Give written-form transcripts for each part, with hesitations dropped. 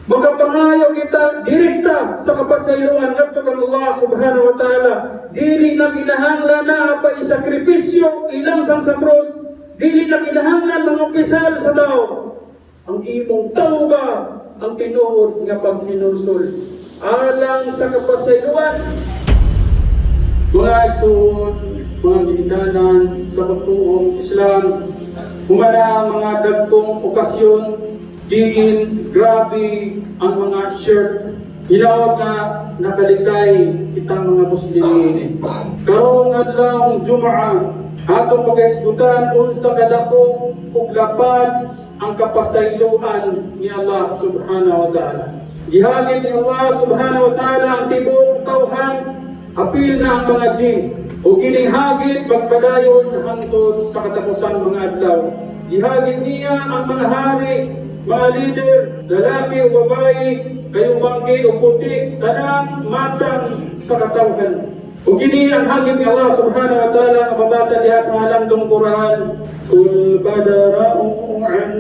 Makapangayo kita direkta sa kapasayloan ngadto kang Allah subhanahu wa ta'ala. Dili na kinahanglan na pa isakripisyo ilangsang sa krus. Dili na kinahanglan mangumpisal sa tao. Ang imong tawba ang tinuod nga paghinulsol alang sa kapasayloan. Mga igsoon, mga ginikanan sa pagtuong Islam, humana ang mga dagkong okasyon, diin grabe ang mga shirt. Hinaot nga nakalikay kitang mga Muslim ini. Karong adlaw Jumaa, atong paghisgutan unsa kadako ug lapad ang kapasayloan ni Allah subhanahu wa ta'ala. Gihagit ni Allah subhanahu wa ta'ala ang tibuok katawhan, apil na ang mga jin. O kining hagit magpadayon hangtod sa katapusan mga adlaw. Gihagit niya ang mga hari, mga leader, lalaki o babae, kayumanggi o puti, tanang matang sa katawhan. O kini ang hagit ni Allah subhanahu wa ta'ala nga mabasa diha sa halandong Quran. قل فادرءوا عن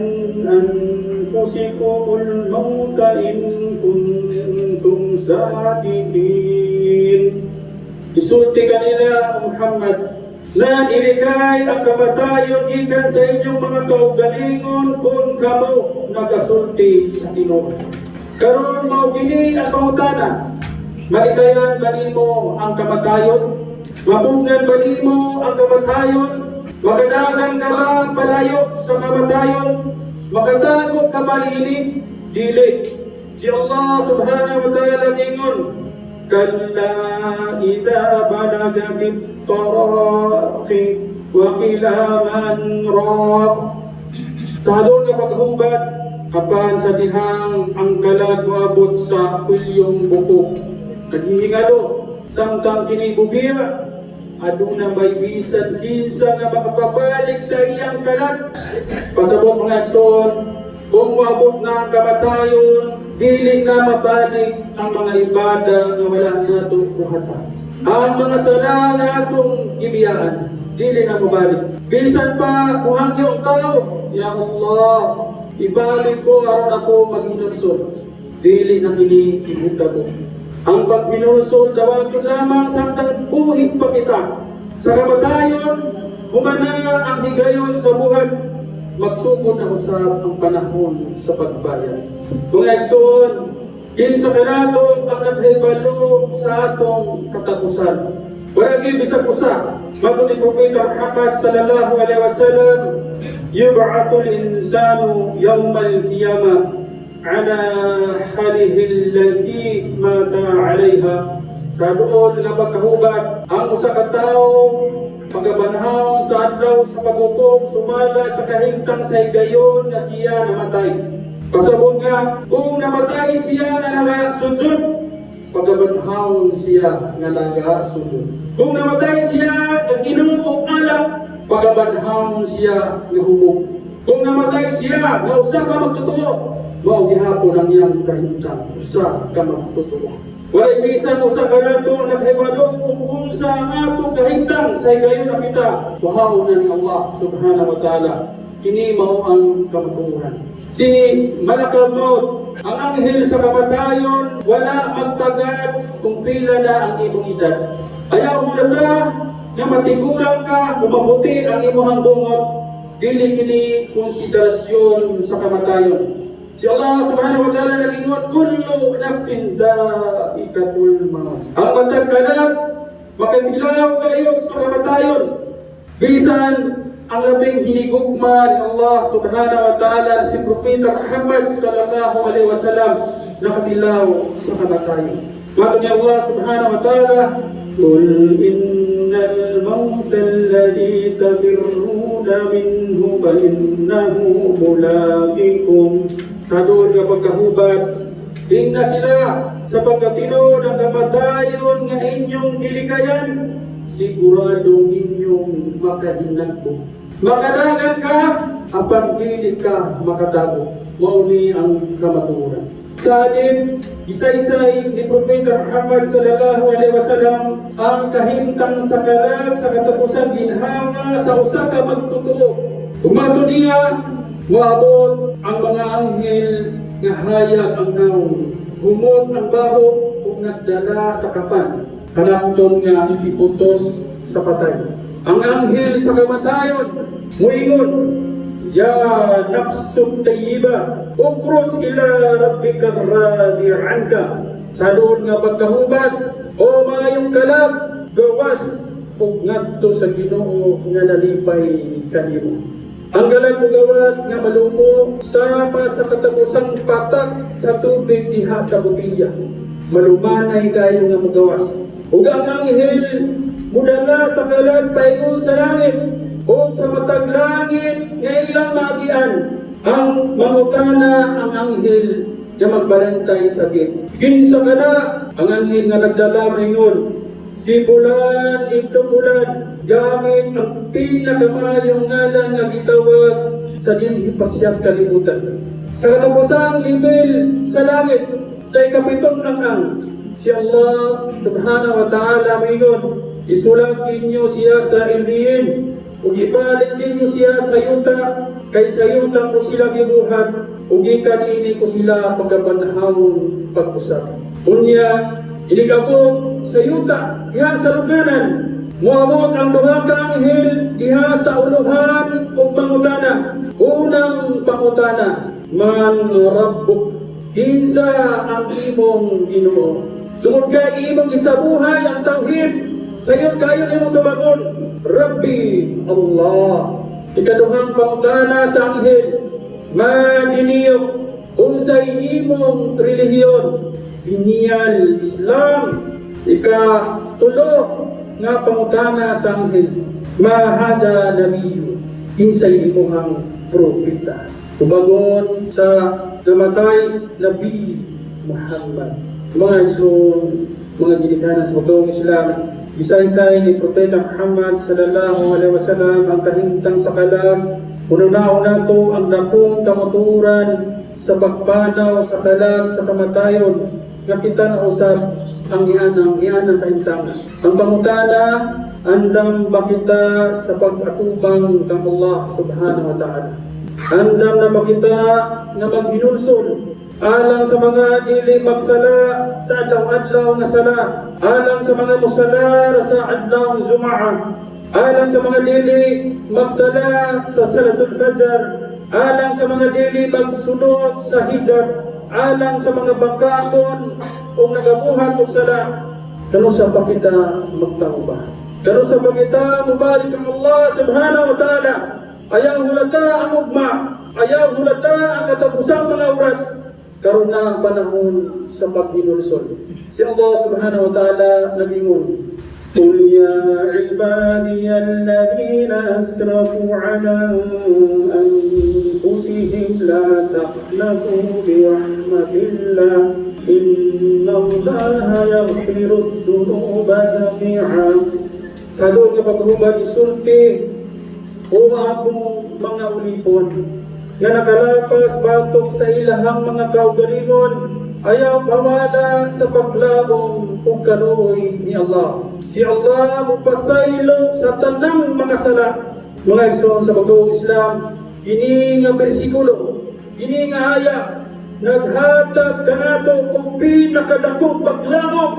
أنفسكم الموت إن كنتم صادقين. Isulti kanila, Muhammad, na ilikay ang kamatayon gikan sa inyong mga kaugalingon kung kamo nagasulti sa tinuod. Karon, mao kini ang pangutana. Malikayan ba nimo ang kamatayon? Mapugnan ba nimo ang kamatayon? Makadagan ka ba palayo sa kamatayon? Makatago ka ba niini? Dili. Si Allah subhanahu wa ta'ala ingon, كلا إذا بلغت التراقي وقيل من راق. Sa halon nga paghubad, apan sa dihang ang kalag moabot sa kulyong buko, naghihingalo samtang kini bubiya, aduna may bisan kinsa nga makapabalik sa iyang kalag? Pasabot, mga igsoon, kung moabot na ang kamatayon, dili na mabalik ang mga ibada nga wala nato buhata. Ang mga sala nga atong gibiyaan, dili na mabalik. Bisan pa kung hangyo ang tao, "Ya Allah, ibalik ko aron ako maghinulsol." Dili na kini ihitabo. Ang paghinulsol dawaton lamang samtang buhi pa kita. Sa kamatayon, humana ang higayon sa buhat, magsugod na usab ang panahon sa pagbayad. Mga igsoon, kinsa kanato ang naghibalo sa atong katapusan? Wala gyud bisag usa. Matod ni Propeta Muhammad sallallahu alaihi wasallam, يبعث الإنسان يوم القيامة على حاله التي مات عليها. Sa duol nga pagkahubat, ang usa ka tawo pagabanhaw sa adlaw sa paghukom sumala sa kahimtang sa higayon nga siya namatay. Pasabot nga kung namatay siya nga nagasujud, pagabanhaw siya nga nagasujud. Kung namatay siya nag-inom og alak, pagabanhaw siya nga hubog. Kung namatay siya nga usa ka magtotoo, mao gihapon ang iyang kahimtang, usa ka magtotoo. Walay bisan usa kanato naghibalo kung unsa ang atong kahimtang sa higayon na kita kuhaon na ni Allah subhanahu wa ta'ala. Kini mao ang kamatuoran. Si Malakal Maut, ang anghel sa kamatayon, wala magtagad kung pila na ang imong edad. Ayaw mo na ta nga matigulang ka, kumabuti ang imuhang bungot, dili kini konsiderasyon sa kamatayon. Si Allah subhanahu wa ta'ala nag-ingon, كل نفس ذائقة الموت. Ang matag kalag, makatilaw kayo sa kamatayon. Bisan ang labing hinigugma ni Allah subhanahu wa ta'ala, si Propeta Muhammad sallallahu alaihi wasallam, nakatilaw sa kamatayon. Matod ni Allah subhanahu wa ta'ala, قل إن الموت الذي تفرون منه فإنه ملاقيكم. Sa duol nga pagkahubat, ingna sila, sa pagkatinuod ang kamatayon nga inyong gilikayan, sigurado inyong makahinagbo. Makadagan ka, apan dili ka makatago. Mao ni ang kamatuoran. Sa atin, isaysay ni Propeta Muhammad sallallahu alaihi wasallam ang kahimtang sa kalag sa katapusan ginhanga sa usa ka magtotoo. Ug matod niya, moabot ang mga anghel. nga hayag ang nawong, humot ang baho ug nagdala sa kapan, kanapton nga iputos sa patay. Ang anghel sa kamatayon muingon, "Ya nafsu tayyiba, ukhruj ila rabbika radi anka." Sa duol nga pagkahubad, "O maayong kalag, gawas ug ngadto sa Ginoo nga nalipay kanimo." Ang kalag gawas nga malumo sama sa katapusang patak sa tubig diha sa botelya. Malumanay kayo nga mugawas. Ug ang anghel mudala sa kalag paingon sa langit, ug sa matag langit nga ilang maagian ang mangutana ang anghel nga magbalantay sa gate, "Kinsa kana?" Ang anghel nga nagdala maingon, "Si Fulan ibnu Fulan," gamit ang pinakamayong ngalan nga gitawag sa dinhi pa siya sa kalibutan. Sa katapusang level sa langit, sa ikapitong ang si Allah subhanahu wa ta'ala maingon, "Isulat ninyo siya sa Illiyin ug ibalik ninyo siya sa yuta, kay sa yuta ko sila gibuhat ug gikan ini ko sila pagabanhawon pag-usab." Unya, inig-abot sa yuta, diha sa lugnanan, muabot ang duha ka anghel diha sa uluhan ug mangutana. Unang pangutana, "Man rabbuk?" Kinsa ang imong Ginoo? Tungod kay imong isabuhay ang tauhid, sayon kayo nimo tubagon, "Rabbi Allah." Ikaduhang pangutana sa anghel, "Ma dinuk?" Unsay imong relihiyon? "Diniyal Islam." Ikatulo nga pangutana sa anghel, "Ma hada nabiyyu?" Kinsay imuhang propeta? Tubagon sa namatay, "Nabi Muhammad." Mga igsoon, mga ginikanan sa pagtuong Islam, gisaysay ni Propeta Muhammad sallallahu alaihi wasallam ang kahimtang sa kalag. Unahon nato ang dakong kamatuoran sa pagpanaw sa kalag sa kamatayon nga kita na usab ang ianang kahimtangan. Ang pangutana, andam ba kita sa pag-atubang kang Allah subhanahu wa ta'ala? Andam na ba kita nga maghinulsol alang sa mga dili magsala sa adlaw-adlaw nga sala, alang sa mga musala sa adlaw Jumaa, alang sa mga dili magsala sa salatul fajar, alang sa mga dili magsunod sa hijab, alang sa mga bangkakon o nagabuhat og sala? Kanusa pa kita magtauba? Kanusa pa kita mubalik kang Allah subhanahu wa ta'ala? Ayaw hulata ang ugma, ayaw hulata ang katapusang mga oras. Karon na ang panahon sa paghinulsol. Si Allah subhanahu wa ta'ala nagingon, "قل يا عبادي الذين أسرفوا على أنفسهم لا تقنطوا برحمة الله إن الله يغفر الذنوب جميعا." Sa duol nga paghuban, isulti, "O akong mga ulipon nga nakalapas batok sa ilahang mga kaugalingon, ayaw pawala sa paglaom ug kaluoy ni Allah. Si Allah mopasaylo sa tanang mga sala." Mga igsoon sa pagtuong Islam, kini nga bersikulo, kini nga aya, naghatag kanato og pinakadakong paglamok.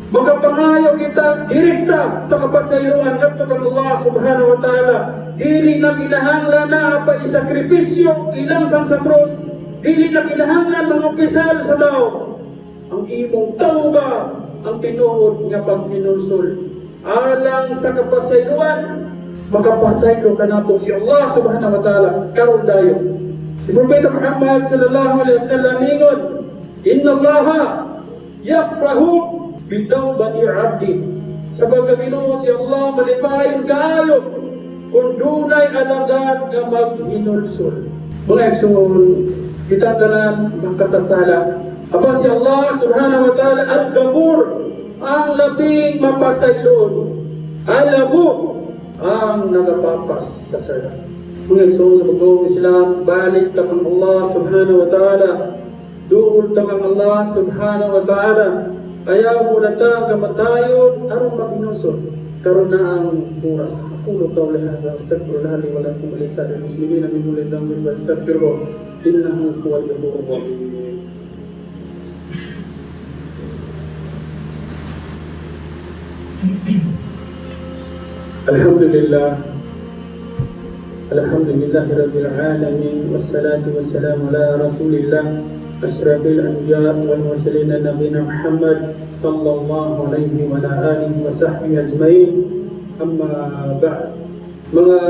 Makapangayo kita direkta sa kapasayloan ngadto kang Allah subhanahu wa ta'ala. Dili na kinahanglan na pa isakripisyo ilangsang sa krus. Dili na kinahanglan mangumpisal sa tao. Ang imong tawba ang tinuod nga paghinulsol. Alang sa kapasayloan, makapasaylo kanato si Allah subhanahu wa ta'ala karon dayon. Si Propeta Muhammad sallallahu alaihi wasallam ingon, "Inna Allah yafrahu bitawbati abdi." Sa pagkaginoo si Allah malipayon kaayo kung dunay alagad nga maghinulsol. Mga igsoon, kita tanan makasasala. Apan si Allah subhanahu wa ta'ala al-Ghafur, ang labing mapasaylon. Al-Afu, ang nagapapas sa sala. Mga igsoon sa pagtuong Islam, balik ta kang Allah subhanahu wa ta'ala. Duol ta kang Allah subhanahu wa ta'ala. Ayaw hulata ang kamatayon aron maghinulsol. Karon na ang oras. أقول قولي هذا أستغفر الله لي ولكم ولسائر المسلمين من كل ذنب فاستغفروه إنه هو الغفور الرحيم. الحمد لله، الحمد لله رب العالمين، والصلاة والسلام على رسول الله أشرف الأنبياء والمرسلين، نبينا محمد صلى الله عليه وعلى آله وصحبه أجمعين، أما بعد. Mga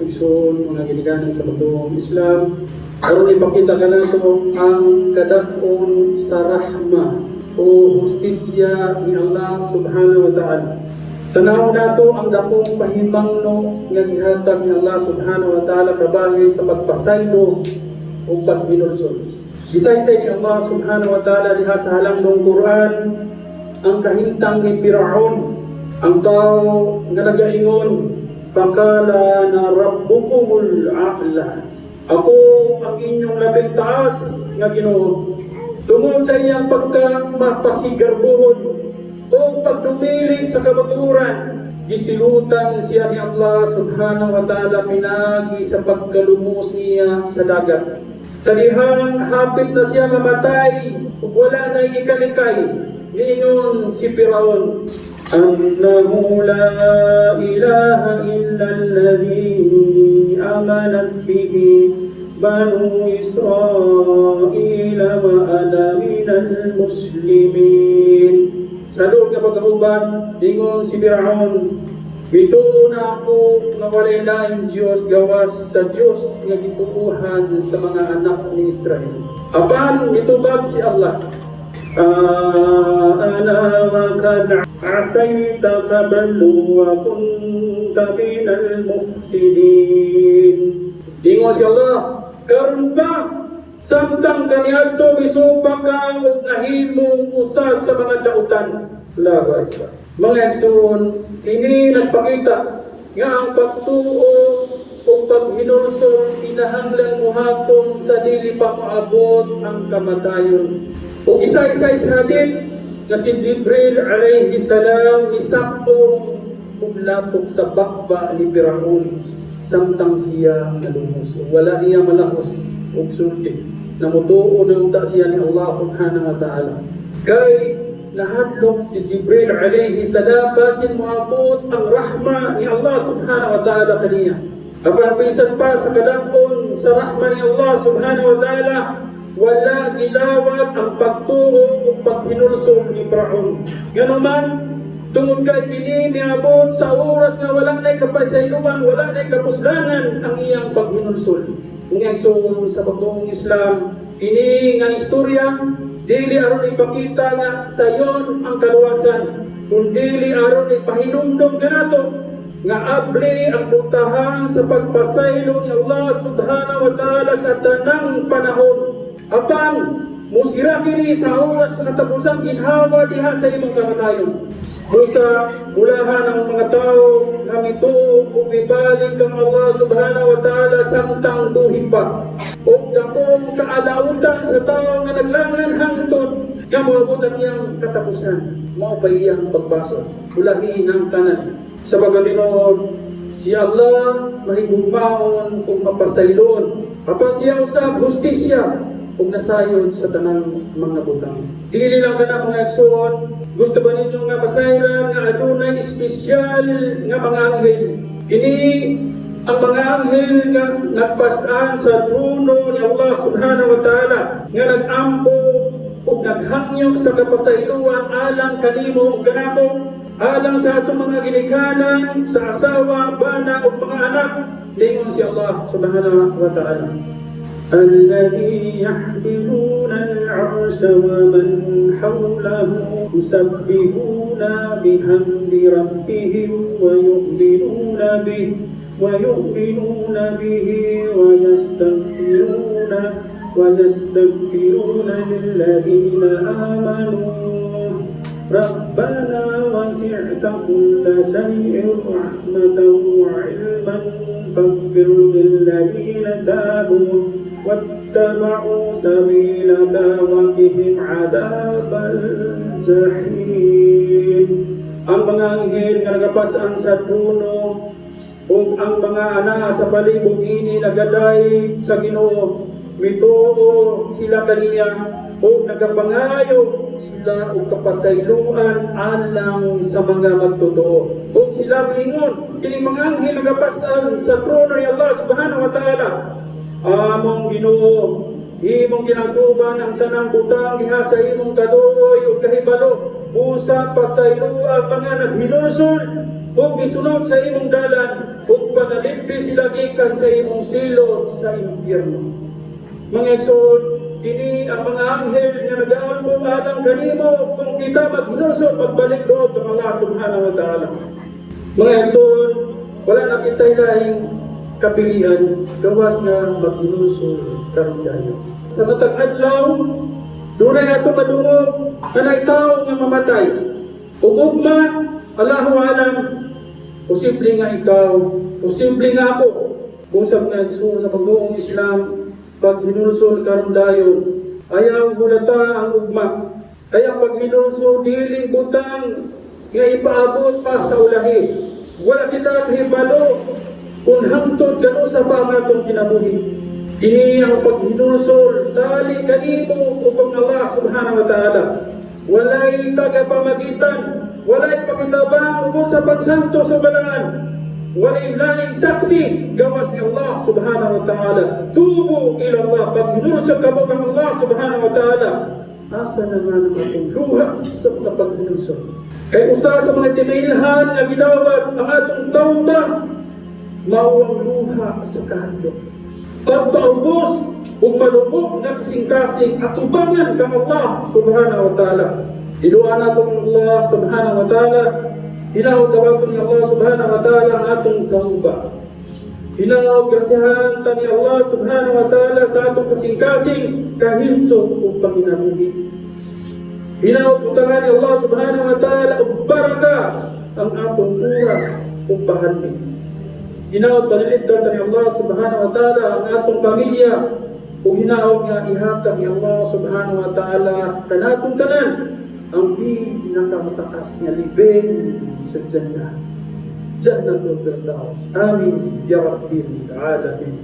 igsoon, mga ginikanan sa matuong Islam, aron ipakita kanato ang kadak-on sa rahma o hustisya ni Allah subhanahu wa ta'ala. Tanaw nato ang dakong pahimangno nga gihatag ni Allah subhanahu wa ta'ala kabahin sa pagpasaylo o paghinulsol. Gisaysay ni Allah subhanahu wa ta'ala diha sa halangdong Quran ang kahintang ni Firaun, ang tao nga nagaingon, فقال أنا ربكم الأعلى. Ako ang inyong labing taas nga Ginoo. Tungod sa iyang pagka mapasigarbuhon o pagdumili sa kamatuoran, gisilutan siya ni Allah subhanahu wa ta'ala pinagi sa pagkalumos niya sa dagat. Sa dihang hapit na siya mamatay ug wala na ikalikay, niingon si Firaun, أنه لا إله إلا الذي آمنت به بنو إسرائيل وأنا من المسلمين. Sa duol nga pagkahuban, ingon si Firaun, "Mituo na ako nga walay laing Diyos gawas sa Diyos nga gituuhan sa mga anak ni Israel." Apan mitubag si Allah, "آلآن وقد عصيت قبل وكنت من المفسدين." Ingon si Allah, "Karon pa, samtang kaniadto misupak ka ug nahimong usa sa mga dautan." Allahu Akbar. Mga igsoon, kini nagpakita nga ang pagtuo o paghinulsol kinahanglan muhatong sa dili pa moabot ang kamatayon. Ug isa-isa sa hadith nga si Jibril alayhi salam misakong ug lapok sa bakba ni Firaun samtang siya nalumos. Wala niya malahos og sulti. Namutuo na unta siya ni Allah subhanahu wa ta'ala. Kay nahadlok si Jibril alayhi salam basin moabot ang rahma ni Allah subhanahu wa ta'ala kaniya. Apan bisan pa sa kadak-on sa rahma ni Allah subhanahu wa ta'ala, wala gilawat ang pagtuo o paghinulsol ni Firaun. Nganuman, tungod kay kini miabot sa oras nga wala na'y kapasayloan, wala na'y kapuslanan ang iyang paghinulsol. Kung igsoon sa pagtuong Islam, kini nga istorya dili aron ipakita nga sayon ang kaluwasan, kundili aron ipahinumdom kanato nga abli ang pultahan sa pagpasaylo ni Allah subhanahu wa ta'ala sa tanang panahon. Apan musira kini sa oras sa katapusang ginhawa diha sa imong kamatayon. Busa bulahan ang mga tao nga mituo ug mibalik kang Allah subhanahu wa ta'ala samtang buhi pa. Ug dakong kaalautan sa tao nga naglangan hangtod nga moabot ang iyang katapusan. Mao pa iyang pagbasol. Bulahi ang tanan. Sa pagkatinuod, si Allah mahigugmaon ug mapasaylon. Apan siya usab hustisya ug nasayod sa tanang mga butang. Dili lang kana, mga igsoon, gusto ba ninyo nga masayran nga adunay espesyal nga mga anghel? Kini ang mga anghel nga nagpas-an sa trono ni Allah subhanahu wa ta'ala nga nag-ampo ug naghangyo sa kapasayloan alang kanimo ug kanako, alang sa atong mga ginikanan, sa asawa, bana ug mga anak. Lingon si Allah subhanahu wa ta'ala, الذي يحملون العرش ومن حوله يسبحون بحمد ربهم ويؤمنون به ويستغفرون للذين آمنوا ربنا وسعت كل شيء رحمة وعلما فاغفر للذين تابوا واتبعوا سبيلك وقهم عذاب الجحيم. Ang mga anghel nga nagapasan sa trono ug ang mga anaa sa palibot ini nagadayeg sa Ginoo. Mituo sila kaniya ug nagapangayo sila og kapasayloan alang sa mga magtotoo. Ug sila miingon, kining mga anghel nagapasan sa trono ni Allah subhanahu wa ta'ala: "Among Ginoo, imong ginangkuban ang tanang butang diha sa imong kaluoy ug kahibalo. Busa pasayloa ang mga naghinulsol ug gisunod sa imong dalan ug panalipdi sila gikan sa imong silot sa impyerno." Mga igsoon, kini ang mga anghel nga nagaampo alang kanimo kung kita maghinulsol, magbalik loob kang Allah subhanahu wa ta'ala. Mga igsoon, wala na kita laing kapilian gawas nga maghinulsol karon dayon. Sa matag adlaw, dunay ato madungog nga naay tawo nga mamatay. Ug ugma, Allahu alam, posible nga ikaw, posible nga ako. Busa, mga igsoon sa pagtuong Islam, pag hinulsol karon dayon, ayaw hulata ang ugma. Kaya pag hinulsol, dili butang nga ipaabot pa sa ulahi. Wala kita kahibalo kung hangtod kanusa pa ang atong kinabuhi. Kini ang paghinulsol, dali kanimo ug kang Allah subhanahu wa ta'ala. Walay tagapamagitan, walay pakitabang ug sa pagsantos o balaan. Walay laing saksi gawas ni Allah subhanahu wa ta'ala. Tubu ila Allah, paghinulsol kamo kang Allah subhanahu wa ta'ala. Asa naman ang atong luha sa mga paghinulsol? Kay usa sa mga tinailhan nga gidawat ang atong tawba, mao ang luha sa kahadlok. Pagpaubos ug malumok nga kasing-kasing atubangan kang Allah subhanahu wa ta'ala. Iduan nato ang Allah subhanahu wa ta'ala. Hinaot tawagon ni Allah subhanahu wa ta'ala ang atong tawba. Hinaot grasyahan ta ni Allah subhanahu wa ta'ala sa atong kasing-kasing kahinsod ug panginabuhi. Hinaot butangan ni Allah subhanahu wa ta'ala ug baraka ang atong oras ug bahanbi. Hinaot panalipdan ta ni Allah subhanahu wa ta'ala ang atong pamilya ug hinaot nga ihatag ni Allah subhanahu wa ta'ala kanatong tanan ang pinakamataas nga level sa Jannah. Jannatul Firdaus. Amin ya Rabbil alamin.